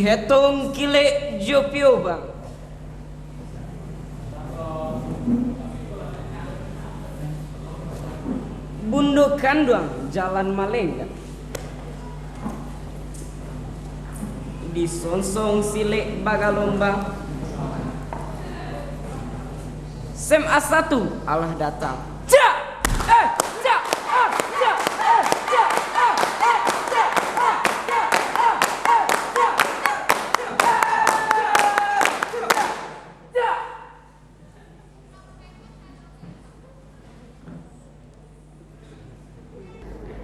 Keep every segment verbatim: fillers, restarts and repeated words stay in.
Etong kilek jo pio bang. Bundo kanduang jalan malenggang. Disonsong silek bagalombang. SMA satu alah datang. Cak! Eh, cak! Ah, cak! Eh, cak! Ah, eh, cak! Ah, cak! Ah, eh, cak!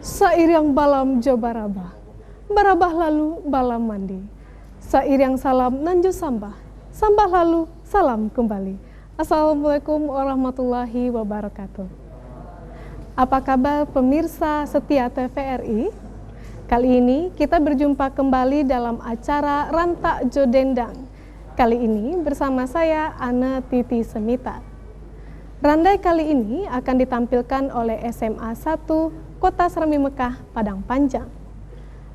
Sairiang balam jo barabah, barabah lalu balam mandi. Sairiang salam nan jo sambah, sambah lalu salam kumbali. Assalamualaikum warahmatullahi wabarakatuh. Apa kabar pemirsa setia T V R I? Kali ini kita berjumpa kembali dalam acara Rantak jo Dendang. Kali ini bersama saya, Ana Titi Semita. Randai kali ini akan ditampilkan oleh SMA satu Kota Serambi Mekah, Padang Panjang.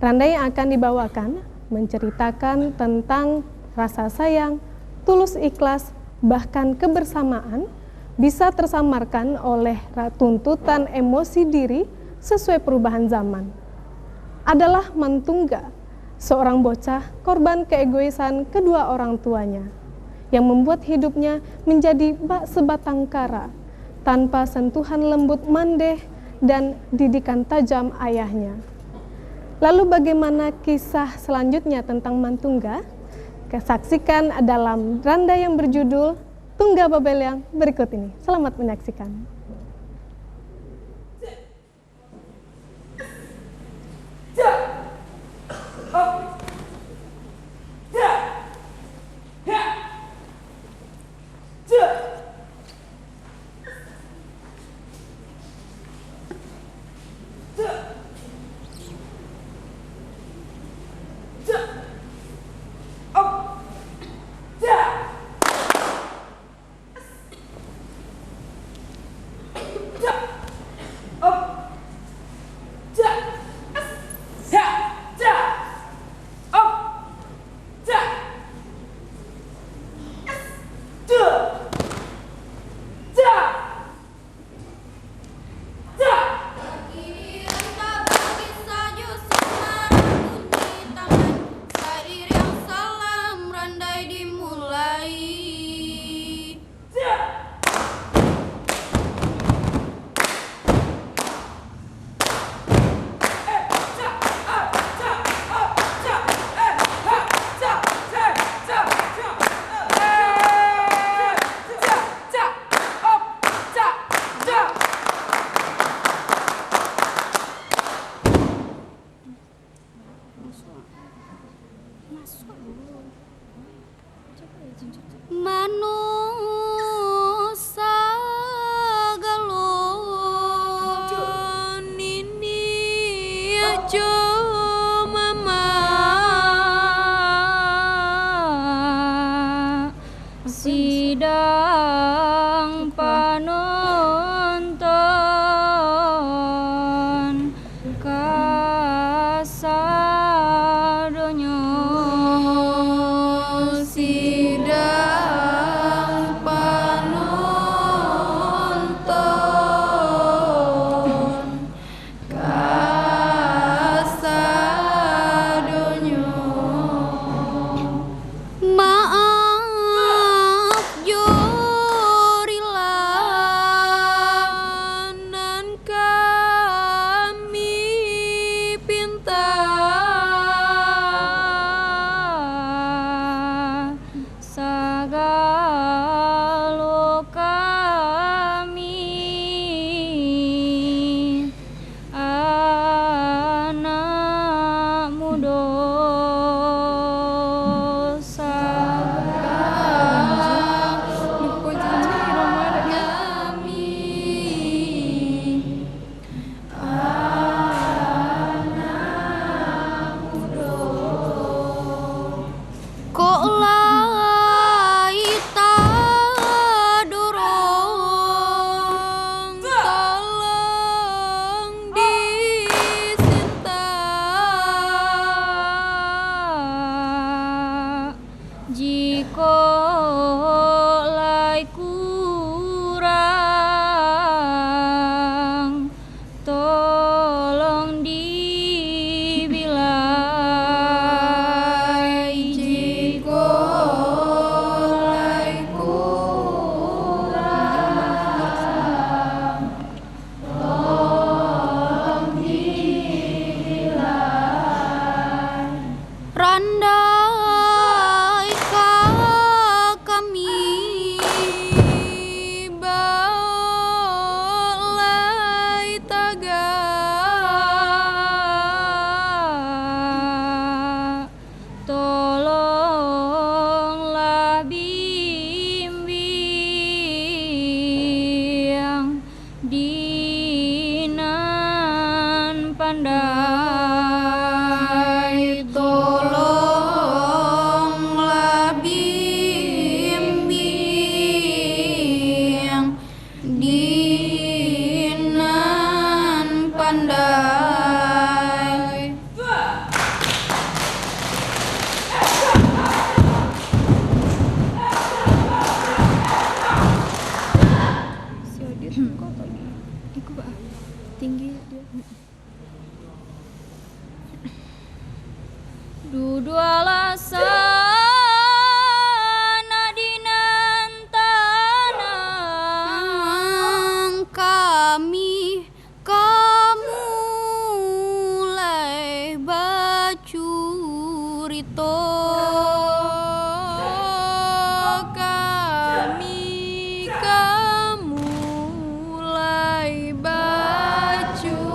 Randai yang akan dibawakan menceritakan tentang rasa sayang, tulus ikhlas, bahkan kebersamaan bisa tersamarkan oleh ra-, tuntutan emosi diri sesuai perubahan zaman. Adalah Mantungga, seorang bocah korban keegoisan kedua orang tuanya, yang membuat hidupnya menjadi bak sebatang kara, tanpa sentuhan lembut mandeh dan didikan tajam ayahnya. Lalu bagaimana kisah selanjutnya tentang Mantungga? Saksikan dalam randai yang berjudul Tungga Babeliang berikut ini. Selamat menyaksikan. Tolong dibilai jiko lai kurang. Randai ka kami, baa lai tagak. Tolonglah bimbing di nan pandai. Tolonglah bimbing di nan pandai. Si Odit kok tadi? Iko, Pak. Tinggi dia. Duduaklah sanak di nan tanang. Kami ka mulai bacurito. Kami ka mulai bacurito.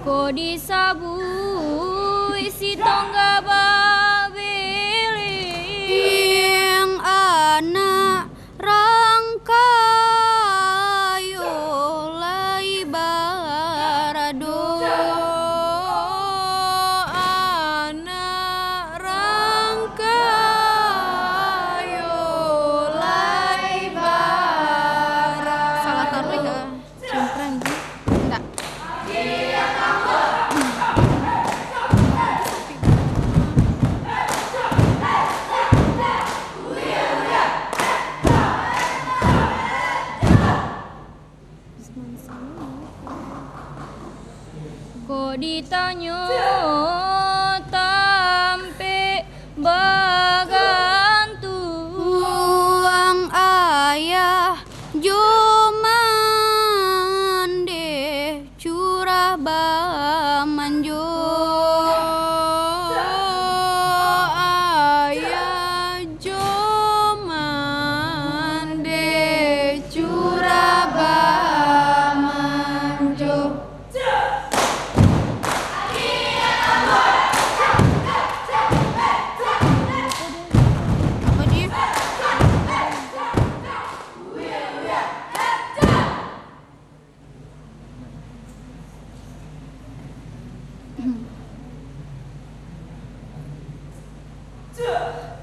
Ko disabuik si Tongga babiling, anak rangkayo lai barado, anak rangkayo lai barado. Salah taruih, ha. Cempreng, Ji. Indak. Kok ditanyo tampek bagantuang, ayah jo mandeh curah bamanjo. Ayah jo mandeh curah bamanjo.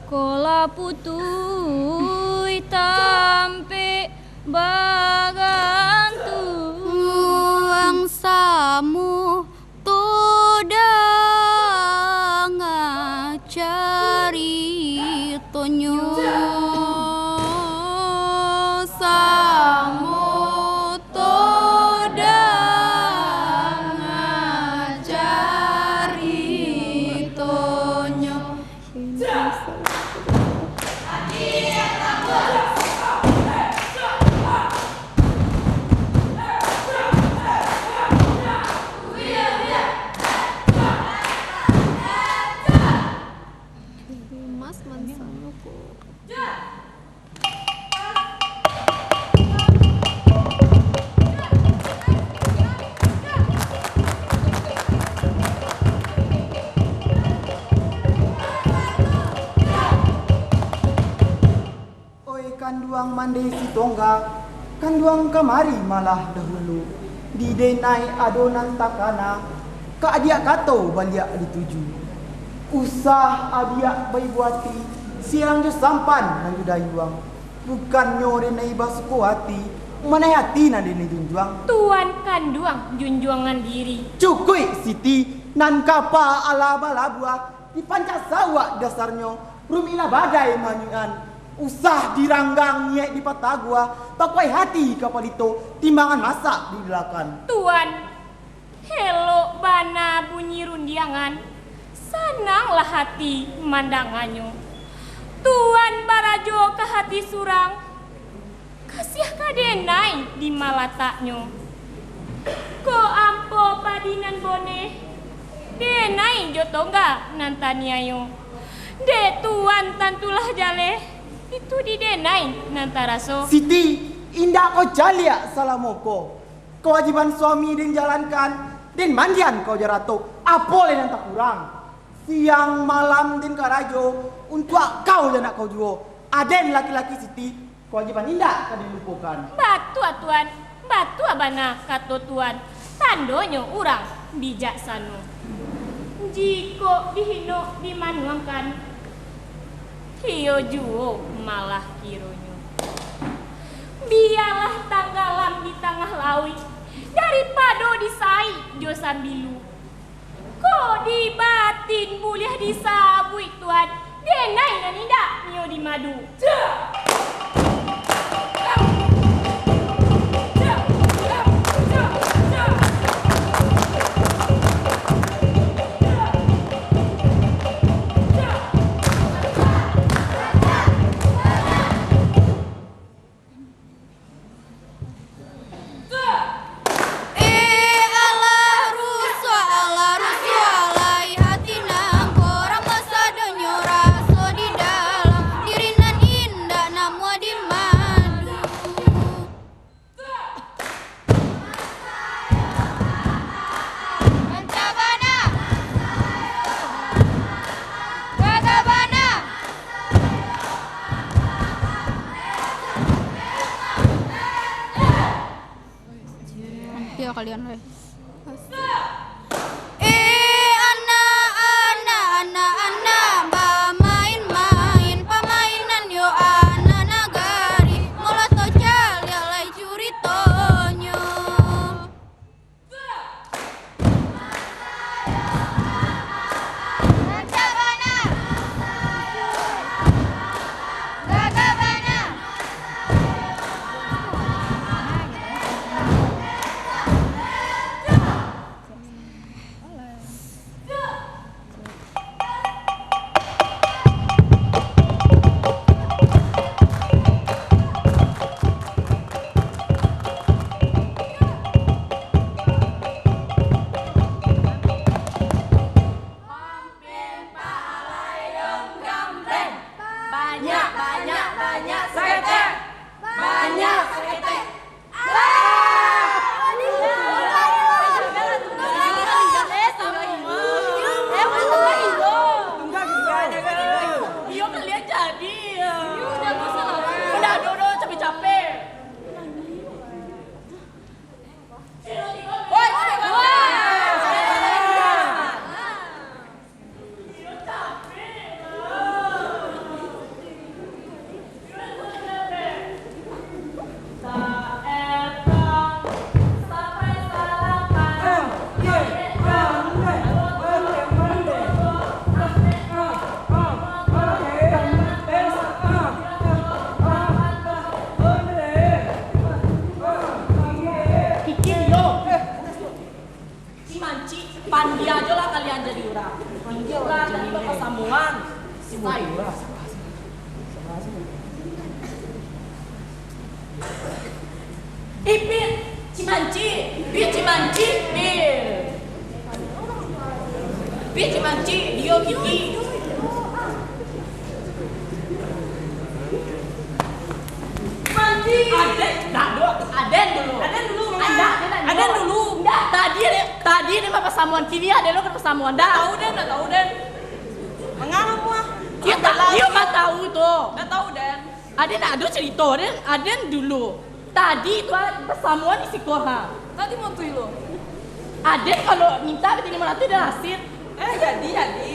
Ko lah putuih tampek bagantuang, samo to danga caritonyo. Samo to danga caritonyo. Mas, mansanyo ko. Oi kanduang mandeh si Tongga, kanduang kamari malah dahulu. Di denai ado nan takana, ka adiak kato baliak dituju. Usah adiak baibo ati, siang jo sampan nan jo dayuang. Bukannyo denai basuko ati, manai ati nan denai junjuang. Tuan kanduang junjuangan diri. Cukuik Siti, nan kapa alah balabuah, dipancak sawak dasarnyo, rumiklah badai manyuikan. Usah diranggang niaik dipataguah, pakuaik hati ka palito, timbangan masak didilakan. Tuan, elok bana bunyi rundiangan, sananglah hati mandanganyo. Tuan barajo ka hati surang, kasiah ka denai di malataknyo. Kok ampo padi nan boneh, denai jo tongga nan taniayo. Dek Tuan tantulah jaleh, itu di denai nan taraso. Siti, indak ko caliak salamo ko. Kawajiban suami den jalankan, den mandian kau jo Dato, apo lai nan takurang? Siang malam den karajo, untuak kau jo anak kau juo. Aden laki-laki Siti, kawajiban indak ka dilupokan. Batua, Tuan. Batua bana kato Tuan. Tandonyo urang bijaksano. Jikok dihino dimanuangkan, iyo juo malah kironyo. Bialah tanggalam di tangah lauik, daripado disaik jo sambilu. Kok di batin buliah disabuik, Tuan, denai nan indak nio di madu. Eh, alah rusuah, alah rusuah, lai hati nangko, ramo sadonyo raso di dalam, diri nan indak namuah di madu. Rancak bana. Gagah bana. Ampia kalian, weh. Eh, anak, anak, anak, anak, bamain-main, pamainan yo anak nagari, mulo to caliak lai curitonyo. Rancak bana. Gagah bana. Banyak, banyak, banyak saketek. Banyak saketek. Iyo kalian jadi. Udah, udah, udah, capek-capek. Cimancik, pandia jo lah kalian jadi urang. Urang tadi bapasamuan. Sai. Ipit, Cimancik, Pit Cimancik, Pit. Pit Cimancik, dio gigi. Aden, dah, dulu. Aden dulu. Aden dulu, Mak. Aden dulu. Ndak. Tadi ado, tadi ado bapasamuan, kini ado lo bapasamuan. Ndak. Tahu den, ndak tahu den. Mangaruah. Iyo, ta-, iyo mah tahu tu. Ndak tahu den. Aden ndak ado carito, aden, aden dulu. Tadi tu bapasamuan di siko, ha. Tadi mantui lo. Aden kalau minta bini limo ratuih dah lasit. Eh, jadi, jadi.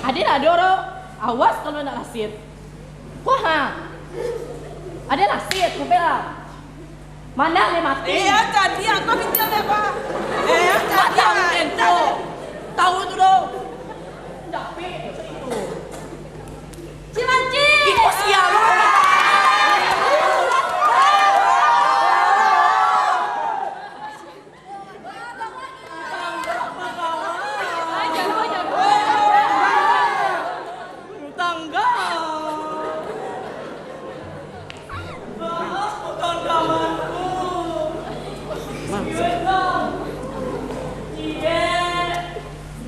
Aden ado ro. Awas kalau ndak lasit. Ko ha. Ado lah, sit, kupek lah. Mana le mati? Eh, ya, cadiak kau minta apa? Eh, ya, cadiak. Tahu tu doh. Cimanci. Ih, kau sial lu. Tangga. Maaf, tangga mantu.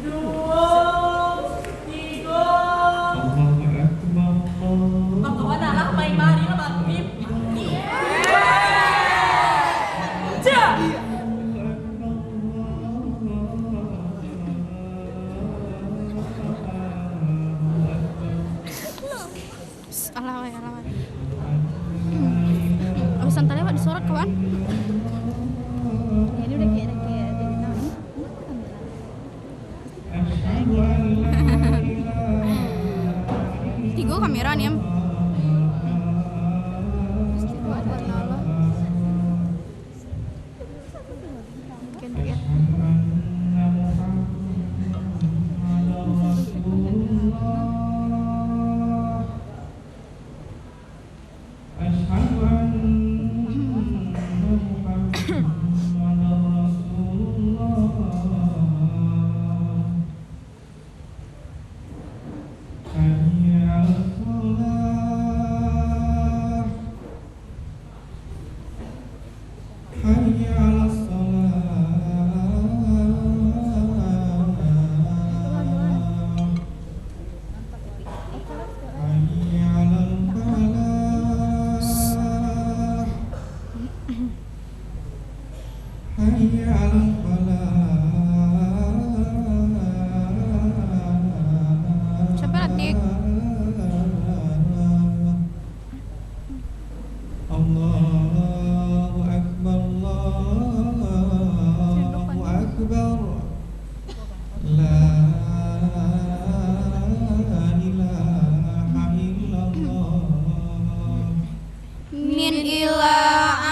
Duo, tigo. Allahu Akbar. Bang kawan, alah main mari lah, Bang. Cak. Alah, weh, alah, weh. Abis santai lewat disorot, kawan. Jadi udah kayak, udah kayak, udah kayak. Tigo kamera ni, Am. Asyhadu anna Muhammadan Rasulullah. Hayya 'alas shalah. Hayya 'alas shalah. Hayya 'alal falah. Hayya 'alal falah. Siapa, Latik? Allahu Akbar, Allahu Akbar. La ilaha illallah. Min ila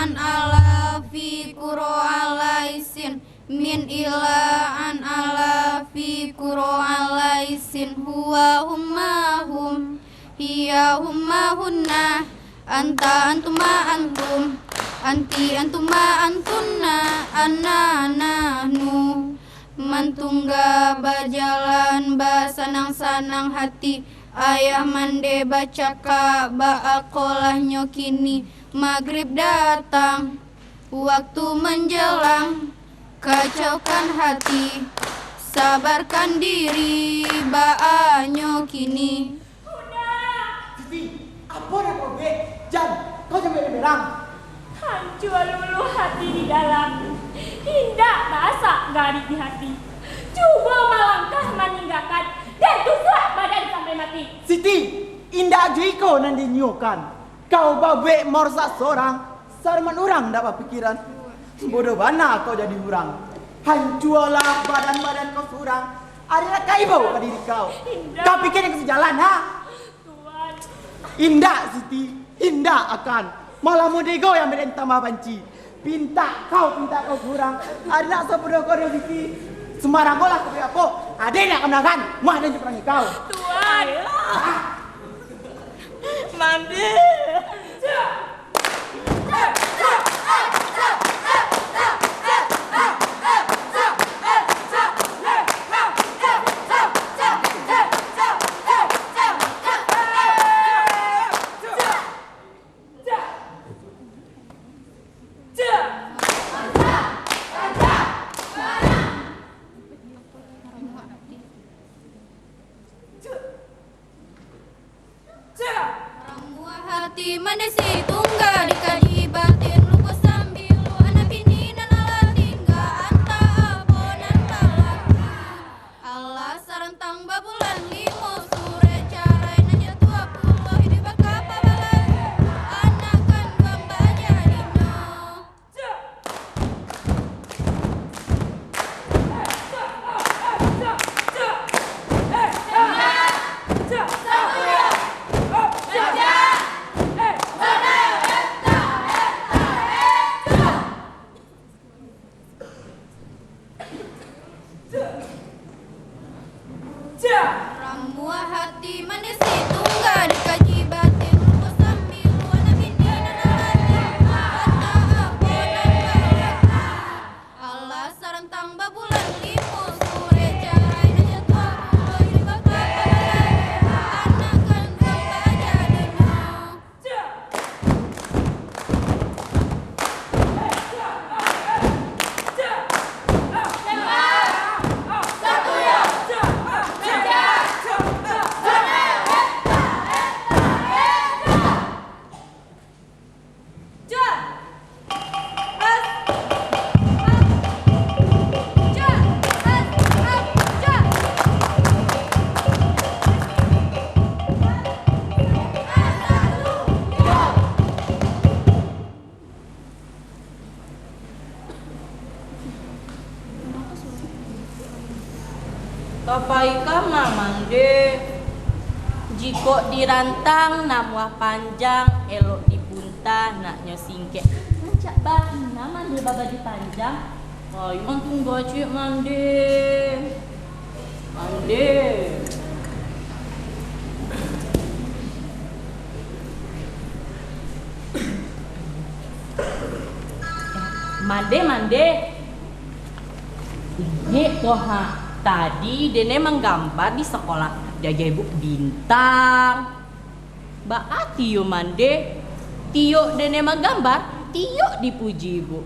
an ala fi kuro alaisin. Min ila an ala fi kuro alaisin. Huwa humma hum. Hiya humma hunna. Anta antuma antum. Anti antuma antunna. Anna nahnu. Mantungga bajalan basanang-sanang hati. Ayah mande bacakak, baa kolahnyo kini. Magrib datang. Waktu manjelang, kacaukan hati, sabarkan diri, baanyo kini. Siti, apo nan kau buek? Jan, kau jan buek berang. Hancua luluh hati di dalam, indak baasak garik di hati. Cubo malangkah maninggakan, dan tusuak badan sampai mati. Siti, indak jo iko nan diinyokan. Kau babuek marusak sorang, saruman urang ndak bapikiran. Bodoh bana kau jadi urang. Hancualah badan-badan kau surang. Ado nan ka ibo ka diri kau. Indak. Kau pikir nan ka sajalan, ha? Tuan. Indak, Siti. Indak akan. Malah modego yang beden tambah banci. Pintak kau, pintak kau surang. Ado nak sabodoh kau, Siti. Sembarang kau lah kau buek apo. Ado nak kau nahan. Mah ado nan parangai kau. Tuan. Mandi. Ramuah hati mandesi tungga, dikaji batin luko sambilu, anak bini nan alah tingga, antah apo nan balaku. Alah sarantang babulan limo, surek carai nan jatuah pulo, iduik bakapa balaku, anak kanduang bajadinyo. Ka pai ka ma, Mande? Jikok dirantang, namuah panjang, elok dipunta, naknyo singkek. Rancak bana, Mande, babaju panjang. Pai mantungga ciek, Mande. Mande. Mande, Mande. Ingek ko ha, tadi denai manggambar di sakolah, diagiah ibu bintang. Baa tu yo, Mande? Tiok denai manggambar, tiok dipuji ibu.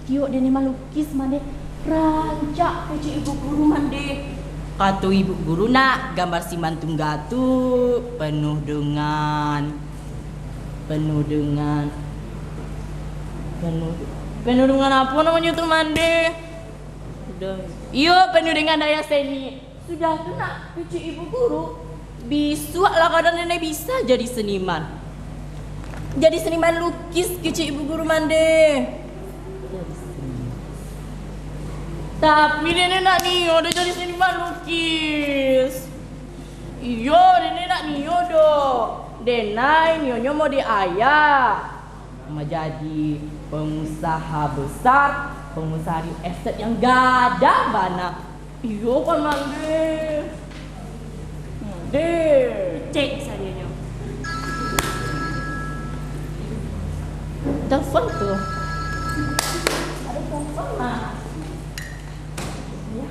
Tiok denai malukis, Mande, rancak kecek ibu guru, Mande. Kato ibu guru, nak, gambar si mantungga tu penuh dengan, penuh dengan, penuh, penuh dengan apo namonyo tu, Mande? Iyo, penuh dengan daya seni. Sudah tu, nak, kecek ibu guru, bisuak lah kadang denai bisa jadi seniman. Jadi seniman lukis kecek ibu guru, Mande. Tapi denai ndak nio doh jadi seniman lukis. Iyo, denai ndak nio doh. Denai nionyo mode ayah. Manjadi pengusaha besar, pengusaha real estate yang gadang bana. Iyo kan, Mande? Mande. Cek sajo nyo. Telepon tu. Ada telepon, Mak. Ya.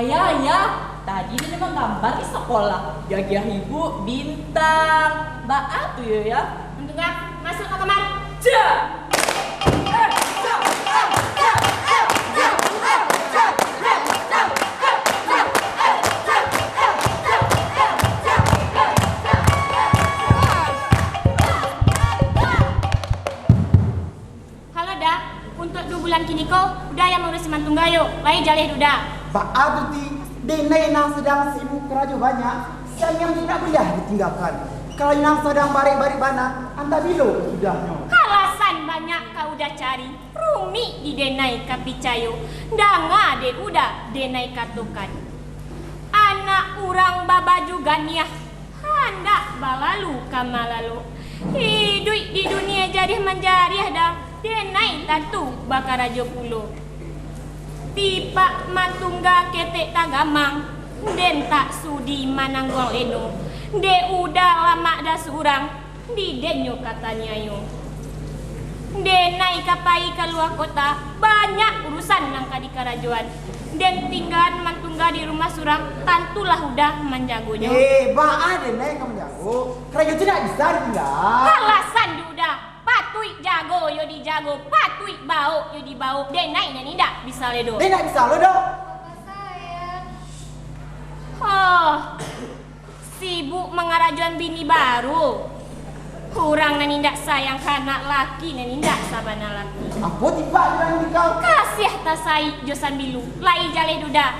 Ayah, ayah, tadi denai manggambar di sakolah, diagiah ibu bintang. Baa tu yo, Yah? Mantungga, masuak ka kamar. Cia! Halo, Da. Untuak duo bulan kini ko, Uda yang maurusi mantungga yo. Lai jaleh doh, Da. Baa tu, Ti? Denai nan sadang sibuk karajo banyak, saniang tu indak buliah ditinggakan. Kalau nan sadang barek-barek bana, antah bilo sudahnyo. Alasan banyak ka Uda cari, rumik di denai ka picayo. Danga dek Uda denai katokan. Anak urang babaju ganiah, handak balalu ka malalo. Iduik di dunia jariah manjariah, Da, denai tantu bakarajo pulo. Tipak mantungga ketek tagamang, den tak sudi manangguang leno. Dek Uda lamak Da surang, di den nyo ka taniayo. Denai ka pai ka lua kota, banyak urusan nan ka dikarajoan. Den tinggaan mantungga di rumah surang, tantulah Uda manjagonyo. Eh, baa denai ka manjago? Karajo tu ndak bisa ditinggaan. Alasan di Uda, patuik jago yo dijago, patuik baok yo dibaok. Denai nan indak bisa lai doh. Denai ndak bisa lai doh. Oh. Sibuk mangarajoan bini baru. Urang nan indak sayang ka anak laki nan indak sabana laki. Apo tipak urang di kau? Kasiah tasaik jo sambilu, lai jaleh doh, Da.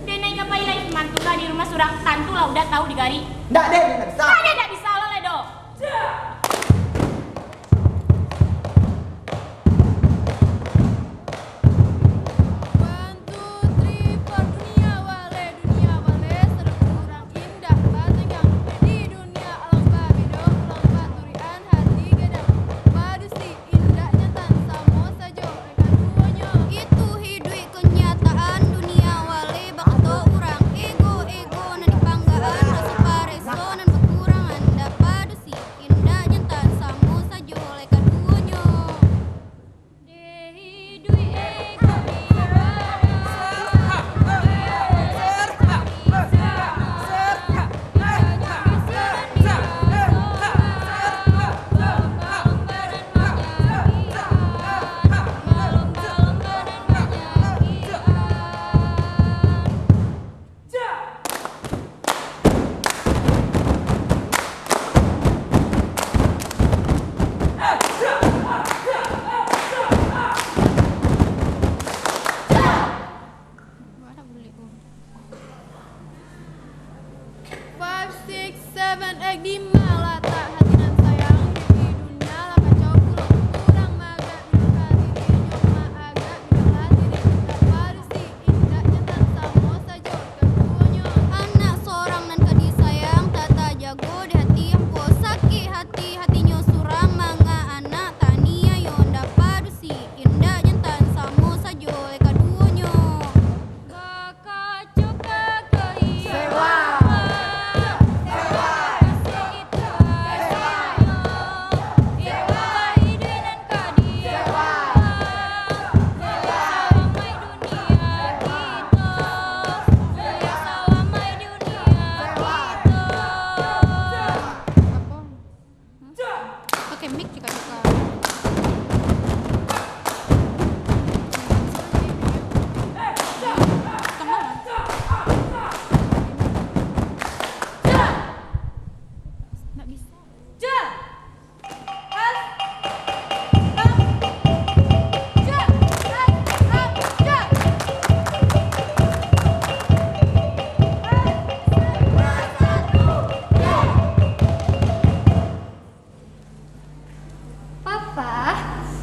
Denai ka pai lai, mantungga di rumah surang, tantulah Uda tahu di gari. Ndak, deh, ndak bisa. Ndak, deh, ndak bisa lo lai doh. One, two, three, four. Dunia wale, dunia wale, sadang kurang indah batanyang. Di dunia alam babeda, alam baturian, hati gadang. Padusi indak nyatan, samo sajo reka duonyo. Itu hiduik kanyataan dunia wale, bakato urang. Ego-ego nan dipanggaan, raso pareso nan bakurangan. Dapadu Indak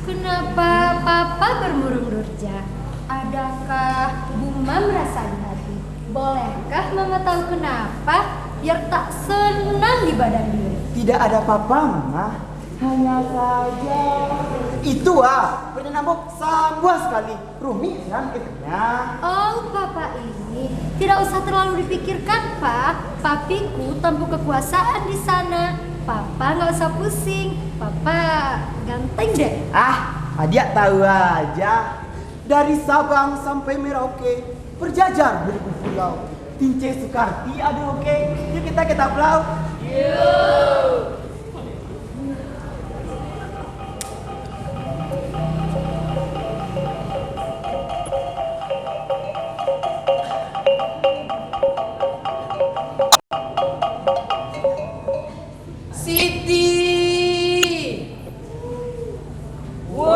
Kenapa Papa bermurung durja? Adakah Buma merasa di hati? Bolehkah Mama tahu kenapa? Biar tak senang di badan diri. Tidak ada apa-apa, Mama. Hanya saja. Itu ah, pertanyaan ambo sambuah sekali. Rumik kan? Oh, Papa ini tidak usah terlalu dipikirkan, Pak. Papiku tampuk kekuasaan di sana. Papa nggak usah pusing. Papa ganteng deh. Ah, adiak tahu aja. Dari Sabang sampai Merauke, berjajar beribu pulau. Tinceh Sukarti ado oke. Yuk kita ke Taplau. Yuk. Siti. Wo,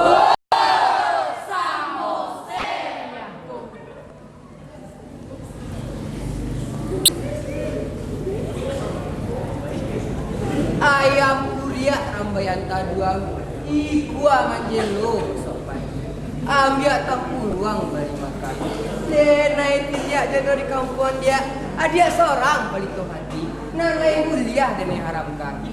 samo sen. Ayam kuriak rambaian taduang, ikua manjelo sopan. Ambiak tapuruang bari makan. Denai tiliak jodoh di kampuang diak, adiak sorang palito hati, nan lain buliah denai haramkan.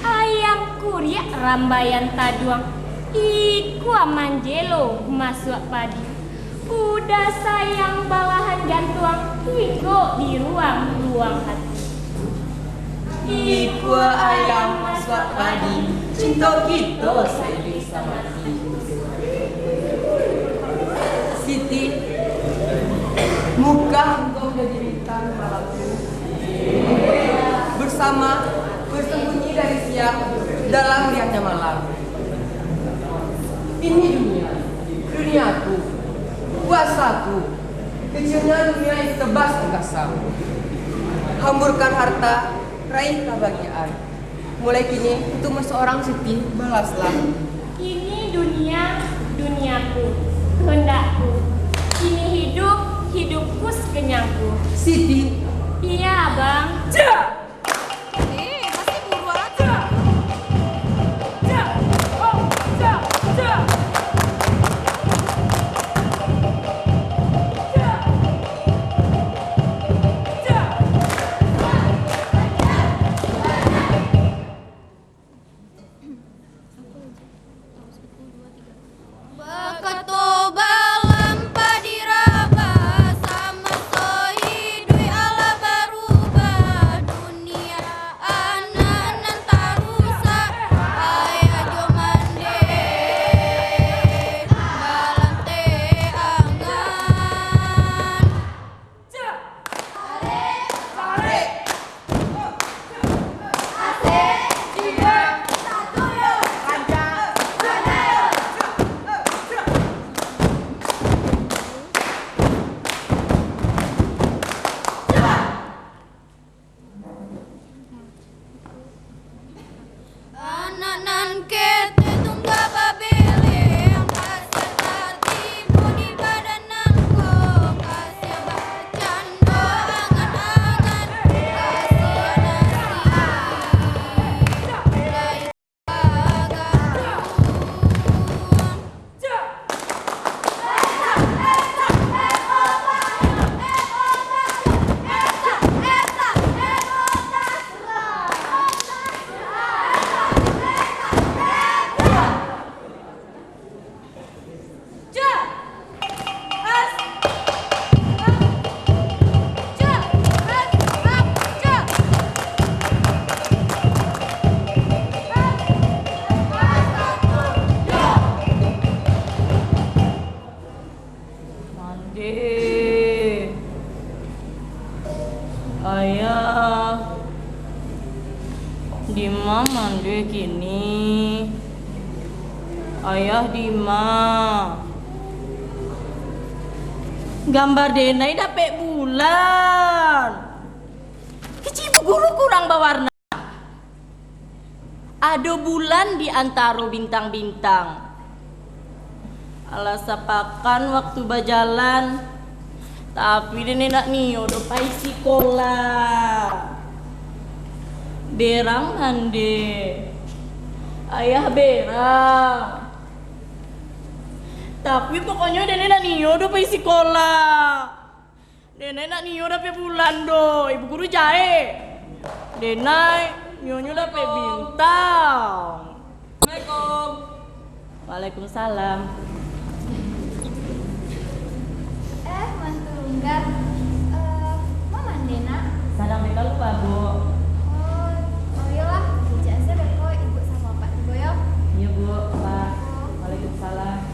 Ayam kuriak rambaian taduang, ikua manjelo masuak padi. Kuda sayang balahan jantuang, tingok di ruang-ruang hati. Ikua ayam masuak padi, cinto kito saiduik samati. Siti, mukah engkau jadi bintang malam ini. Bersama, bersembunyi dari siang dalam riaknya malam. Ini dunia, duniaku, kuasaku, kecilnya dunia itu tebas angkasa. Hamburkan harta, raih kabahagiaan. Mulai kini, untukmu seorang Siti, balaslah. Ini dunia, duniaku, kehendakku. Ini hidup, hidupku sekenyangku. Siti. Iya, Abang. Jak! Eh, masih buruan aja. Jak! Jak! Oh, jak! Jak! Jak! Jak! Bakato balampa di rabah, samaso iduik alah barubah, dunia anak nan tarusak, ayah jo mande balante angan. Anak nan ketek tunggak babeleng, kasiah tatibo di badan nan ko, kasiah bacando angan-angan, kasiah nasi lai bagantung. Mande. Ayah, dima Mande kini? Ayah, dima? Gambar denai dapek bulan. Kecil guru kurang bawarna. Ado bulan di antaro bintang-bintang. Alah sapakan waktu bajalan, tapi den indak nio doh pai sikolah. Berang Mande, ayah berang. Tapi pokoknyo Denai ndak nio doh pai sikolah. Denai ndak nio dapek bulan doh, ibu guru jahek. Denai nionyo dapek bintang. Assalamualaikum. Waalaikumsalam. Eh, Mantungga. Eh, ma mande, Nak? Sadang bakaluar, Bu. Oh, oh, iyolah. Kecek se beko, Ibu samo Apak tibo, yo. Iyo, Bu, Pak. Waalaikumsalam.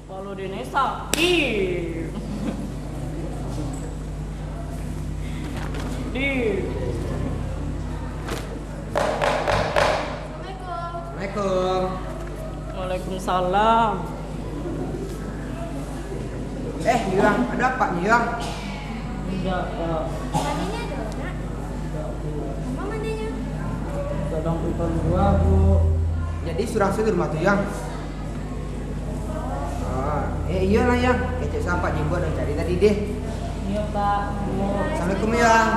Kepala Denai sakik. Di. Assalamualaikum. Waalaikumsalam. Eh, Yuang, ado apak ni, Yuang? Indak, Pak. Mandinyo ado, Nak? Indak, Bu. Amak mandinyo? Sadang pai kaluar, Bu. Jadi, surang sajo di rumah tu, Yuang? Ah, eh, iyolah, Yang. Kecek se Apak Jimbo nan cari tadi deh. Iyo, Pak. Assalamualaikum, Yang.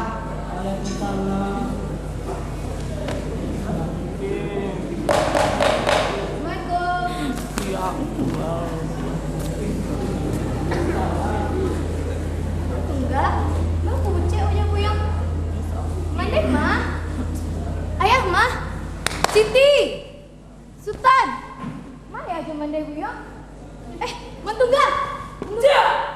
Waalaikumsalam. Assalamualaikum. Tungga, lo kucek unyang-unyang. Mandeh, Mah. Ayah, Mah. Siti. Sutan! Ma ajo mandeh buyuang? Eh, Mantungga! Mantungga!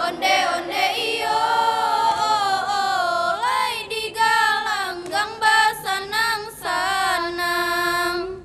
Onde-onde iyo, lai digalanggang basanang-sanang.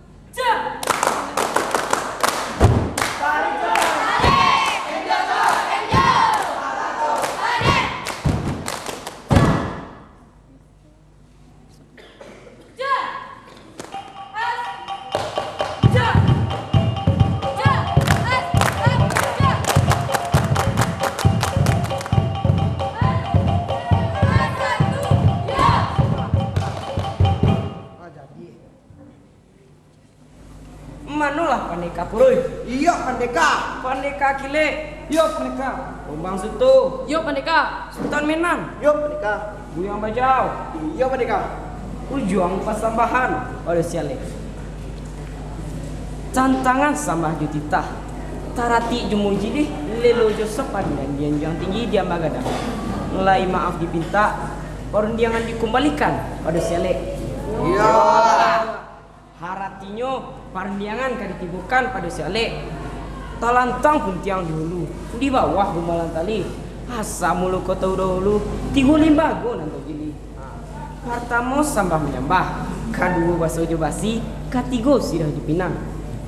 Manolah Pandeka Purui? Iyo, Pandeka. Pandeka Kilek? Iyo, Pandeka. Kumbang Suto? Iyo, Pandeka. Sutan Menan? Iyo, Pandeka. Buyuang Bajau? Iyo, Pandeka. Ujuang pasambahan pado si Alek. Tantangan sambah jo titah, taratik jo mujilih, lelo jo sopan nan dianjuang tinggi diambah gadang. Lai maaf dipintak, parundiangan dikumbalikan pado si Alek. Iyo. Haratinyo, parundiangan ka ditibokan pado si Alek. Talantang puntiang di hulu, di bawah gumalang tali. Asa mulo ko tau dahulu, tigo limbago nan tagili. Partamo sambah manyambah, kaduo baso jo basi, katigo sirah jo pinang.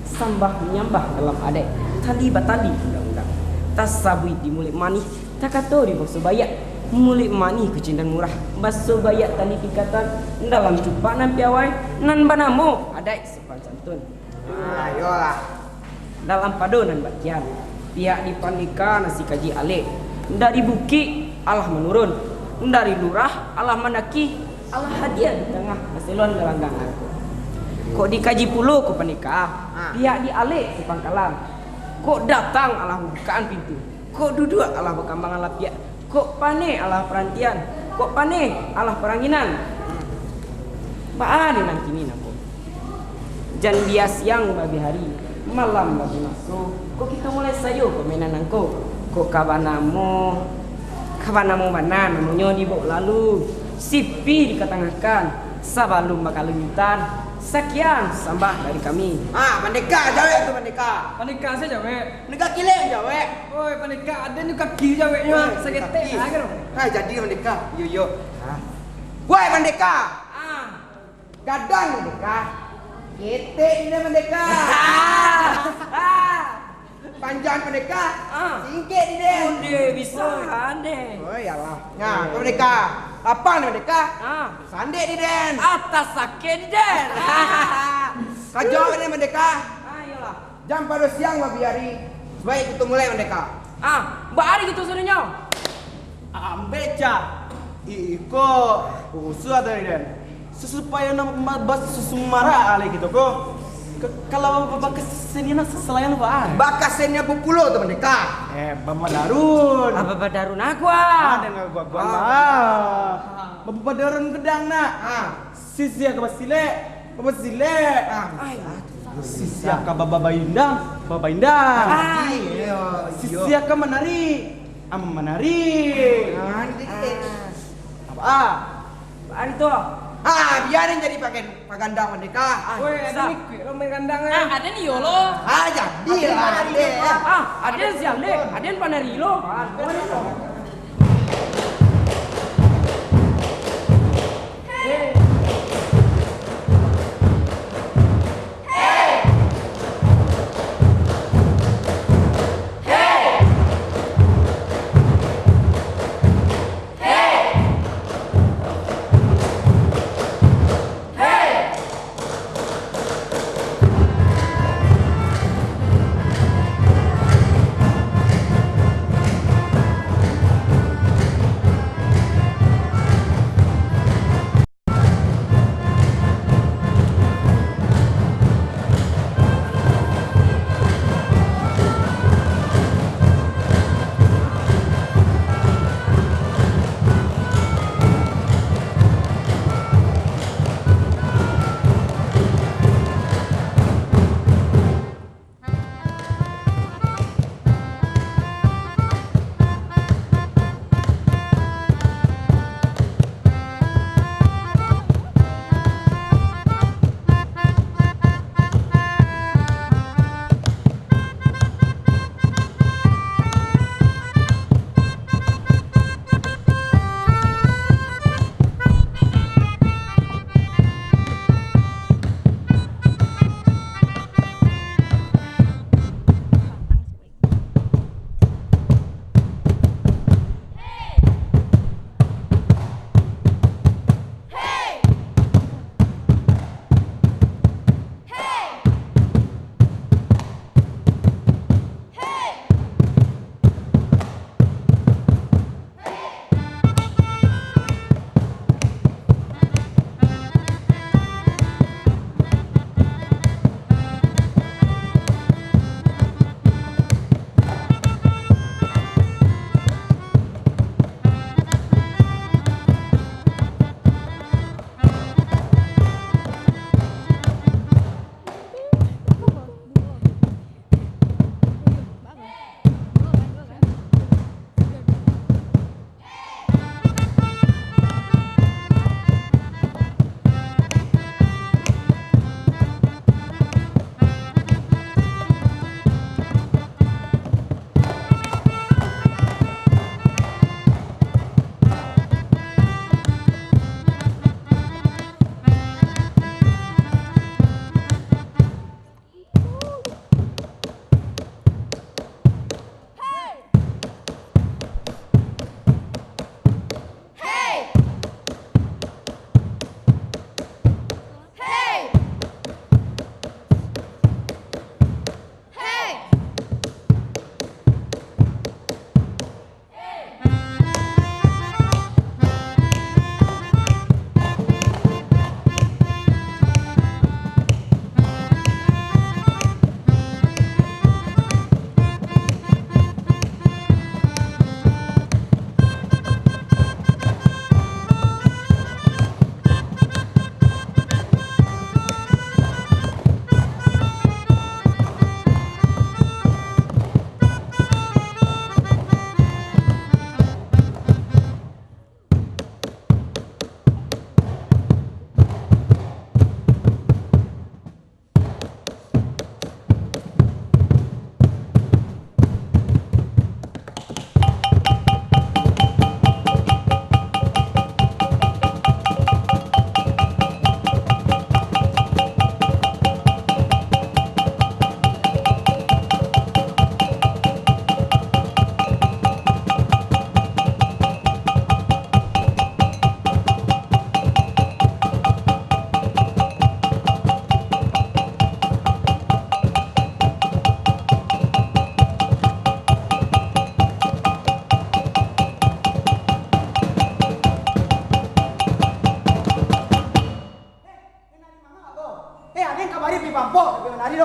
Sambah manyambah dalam adaik, tali batali undang-undang. Tasabuik di muluik manih, takato di baso baiak, muluik manih kucindan murah, baso baiak tali tingkatan, dalam cupak nan piawai, nan banamo adaik sopan santun. Ah, iyolah. Dalam pado nan bakian, pihak di Pandeka nan si Kaji Alek, dari bukik alah manurun, dari lurah alah mandaki, alah hadia di tangah paseloan galanggang. Kok dikaji pulo ko Pandeka, ah, pihak di Alek si Pangkalan, kok datang alah bukaan pintu. Kok duduak alah bakambangan lapiak, kok paneh alah parantian, kok paneh alah paranginan. Baa dek nan kini nangko? Jan bia siang babiah ari, malam babiah maso, kok kito mulai sajo pamainan nangko. Kok ka banamo, ka banamo bana namonyo dibao lalu, sipi dikatangahkan, sabalun bakalanjutan, sakian sambah dari kami. Ah, Pandeka jawek tu, Pandeka. Pandeka se jawek. Pandeka Kilek jawek. Oi, Pandeka, ado nyo kaki jaweknyo, ah, saketek kaki. Ah, kan? Ah, jadi Pandeka. Iyo, iyo. Ah. Woi, Pandeka. Ah. Gadang Pandeka. Ketek dek Pandeka. Ah. Panjang Pandeka. Ah. Singkek dek. Onde, bisa, ah, ande. Oi, alah. Nah, Pandeka. Apa ni, Mardeka? Ah. Sandek di den. Atas sakit di den. Kajak ni, Mardeka. Ah, iyolah. Jam pado siang babiari. Supayo kito mulai, Mardeka. Ah, baa ari kito suruahnyo? Ambe cah. Iko usul atau den. Susupayo nak ma-, basusun marak alih kito ko. Ka-, kalau ba-, ba-, bakasenian nak sasalayan baa? Bakasenian populo tu, Mardeka. Eh, babadarun. Ah, babadarun aku, ah. Ah, dengan gua-gua, ah. Babadarun gedang nak. Ah. Sisia ka basilek, basilek. Ah. Ai. Sisia ka baba-, babaindang, babaindang. Ah, iyo, iyo. Sisia ka manari, ah, manari. Ah, ni dikit. Apa? Ah. Ari tu. Ah, biarin jadi pagan-, pagandang Mardeka. Ah, weh, bisa. Aden ikuik lo main gandang, eh. Ah, aden iyo lo. Ah, jadi lah, aden. Ah, aden siap deh. Aden panari lo. Ah,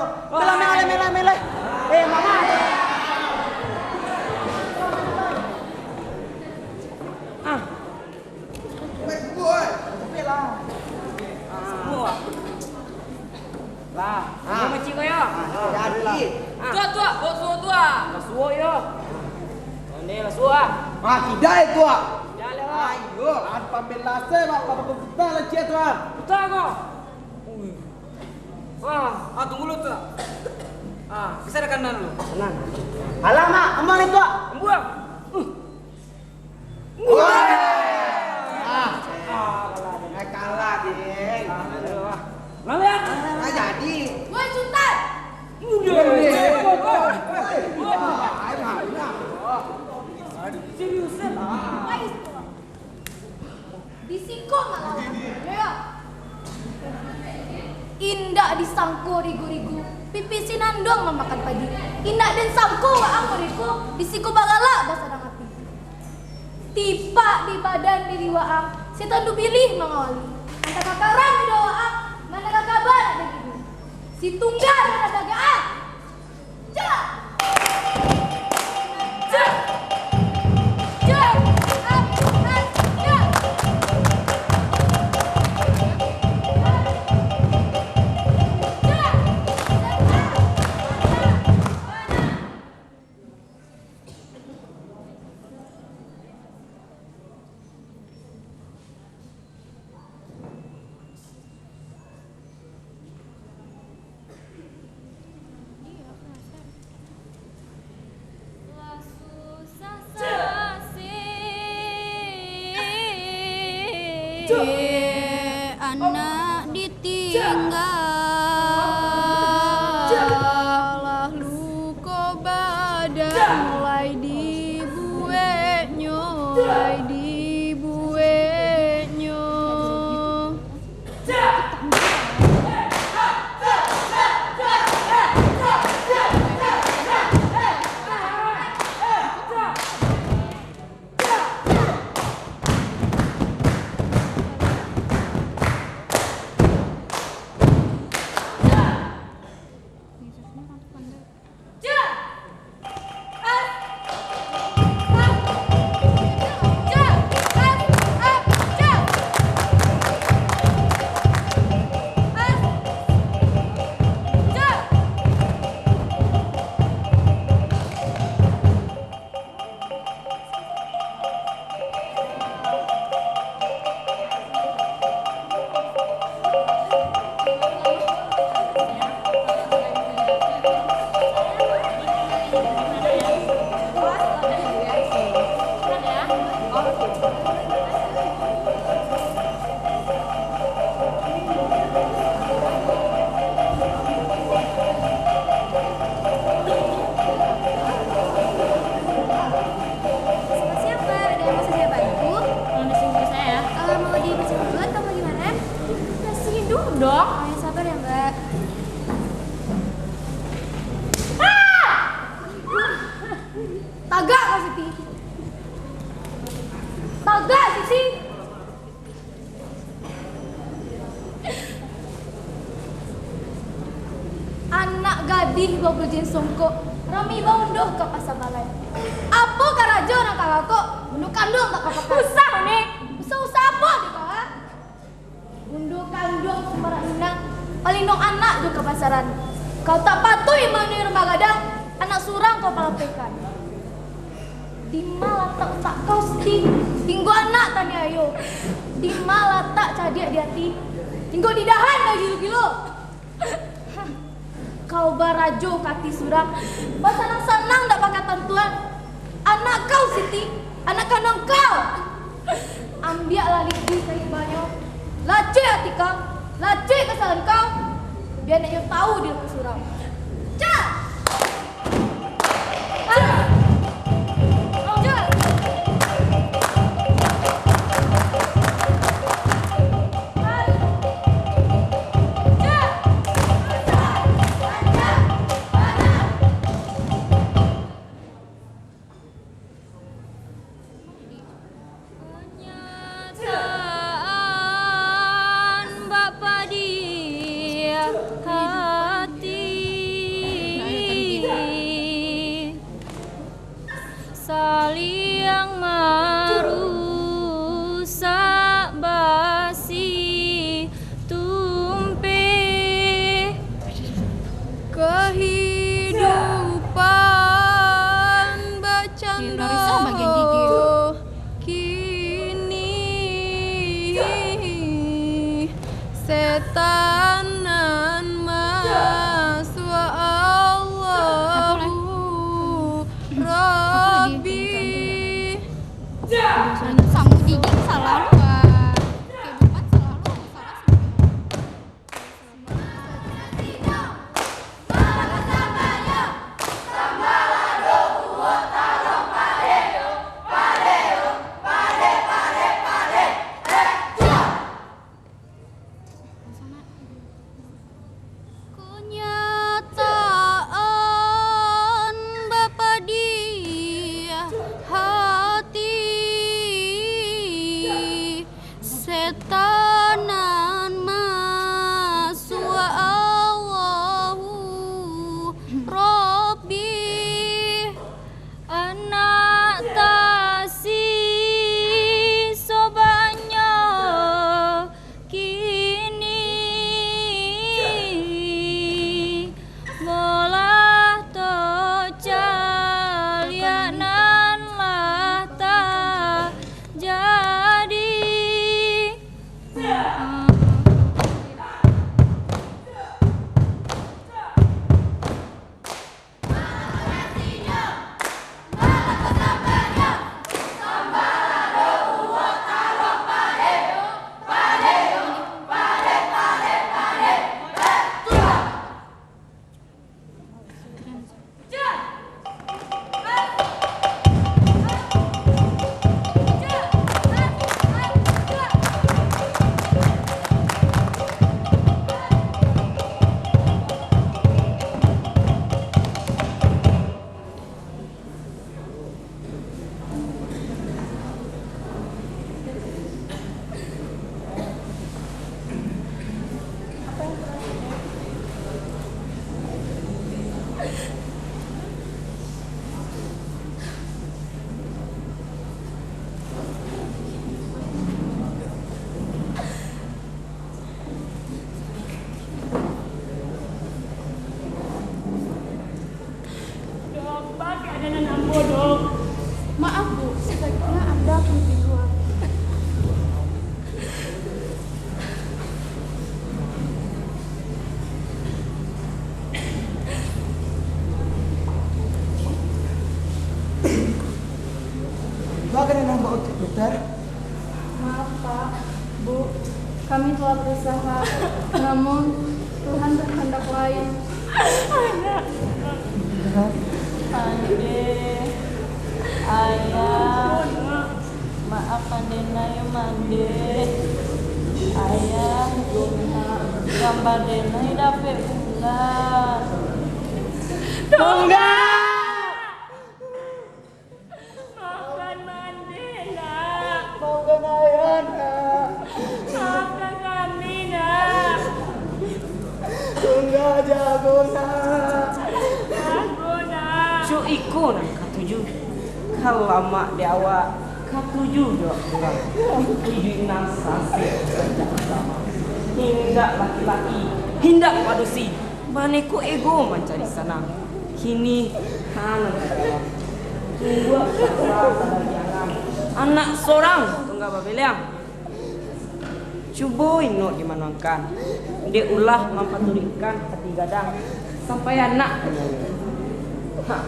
Melah, melah, melah, melah. Eh, mama. Ah. Lah. Ah. Makcik ko yo. Ah, jadi. Ah. Tuak, tuak, bawa suo tuak. Bawa suo yo. Mane lah suo ah. Ah, kidai tuak. Kidai lah. Ayo, ah, pambelasai lah, apa-apa kita lah, Cik, tuak. Betul ko. Ui. Ah, ah, tunggu lu, tuak. Ah, bisa ada kanan lu. Kanan. Alamak, aman itu, tuak. Ambuang. Uh. Wah. Ah. Ah, kalah, Ding. Kalah, Ding. Nah, jadi. Woi, Sutan! Udah. Seriusan? Woi, di siko malah. Yo. Indak disangko rigu-rigu, pipik sinanduang mamakan padi. Indak den sangko waang muriko, di siko bagalak basadang api. Tipak di badan diri waang, si tandu bilih mangawali. Antah ka karang iduik waang, manakah kaba nak den iduik. Si tunggal managagaan. Anak ditinggal, lah luko badan, lai dibueknyo, lai dibueknyo. Siapa? Ada yang mau saya bantu? Tolong disini dulu saya ya. Eh, mau dibaca dulu atau bagaimana? Disini dulu dong. Oh, yang sabar ya, Mbak. Ah! Tagak kau, Siti. Tagak, Siti. Anak gadih babujing songkok, rami baunduah ka pasa balai. Apo karajo nan ka kau ko? Bunduak kanduang tak ka pakai. Usah, Uni. Usah-usah apo di kau, ha? Bunduak kanduang sumbarang inang, palindong anak jo kabasaran. Kau tak patuik manuruik rumah gadang, anak surang kau palapehkan. Dima latak utak kau, Siti? Tinggo anak taniayo. Dima latak cadiak di ati? Tinggo di dahan kau gilo-gilo. Kau barajo ka ati surang, basanang-sanang dak bakatantuan. Anak kau, Siti, anak kanduang kau. Ambiaklah lidi ka ibanyo, lacek ati kau, lacek kasalan kau, bia nak inyo tahu di muko surang. Cak! Kanyataan bak padiah hati. Setan nan masuak Allahu Rabbi. Samo gigi salah lu, ah. Kehidupan salah lu, salah semua. Kenyataan bapadiah hati, setan nan masuak Allahu Rabbi. Anak tasi sobaknyo kini, molah tocaliak nan lah tajadi. Dok, baa keadaan ambo, Dok? Maaf, Bu, sebaiknya Anda pergi di luar. Baa keadaan ambo, Dokter? Maaf, Pak. Bu, kami telah berusaha, namun Tuhan berkehendak lain. Ande, Ayah, maafkan Dena yo, Ande. Ayah, gamba Dena dapek bulan. Tunggal! Maafkan Mande, nak. Maafkan ayah, nak. Maafkan kami, nak. Tunggal jago, nak. Jago, nak. Cu iko nan katuju. Kalamak di awak, katuju jo urang. Iduik nan sasek, indak laki-laki, indak padusi. Bane ko ego mancari sanang. Kini, ha, nan ka dalam. Tumbuah putra sadari angan. Anak sorang tunggal babeleang. Cubo inok dimanuangkan. Dek ulah mampaturuikkan hati gadang. Sampai anak punyo. Ha,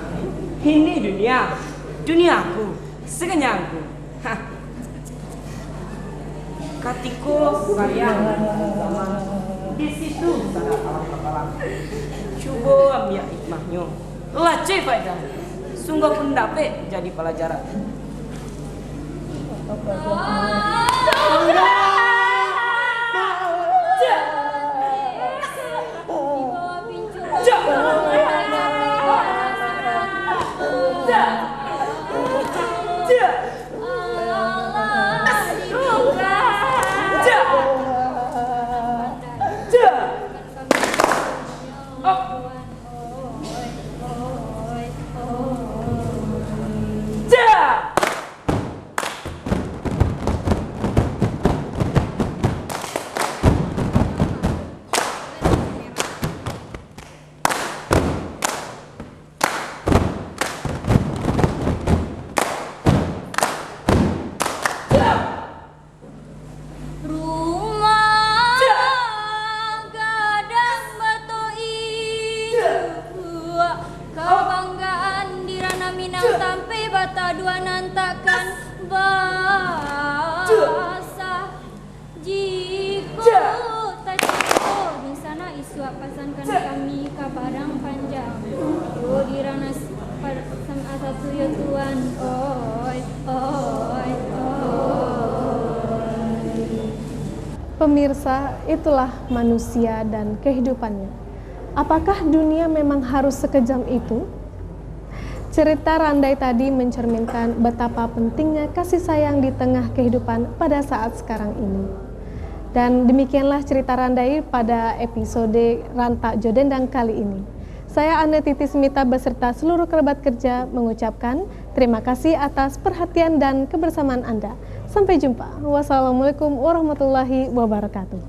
ini dunia. Duniaku. Sakanyangku. Hah. Katiko sayang zaman, di situ sadar alam kapalang. Cubo ambiak hikmahnyo, laceh faedahnyo, sungguah pun dapek jadi palajaran. Pemirsa, itulah manusia dan kehidupannya. Apakah dunia memang harus sekejam itu? Cerita Randai tadi mencerminkan betapa pentingnya kasih sayang di tengah kehidupan pada saat sekarang ini. Dan demikianlah cerita Randai pada episode Rantak Jo Dendang kali ini. Saya Ane Titi Semita beserta seluruh kerabat kerja mengucapkan terima kasih atas perhatian dan kebersamaan Anda. Sampai jumpa. Wassalamualaikum warahmatullahi wabarakatuh.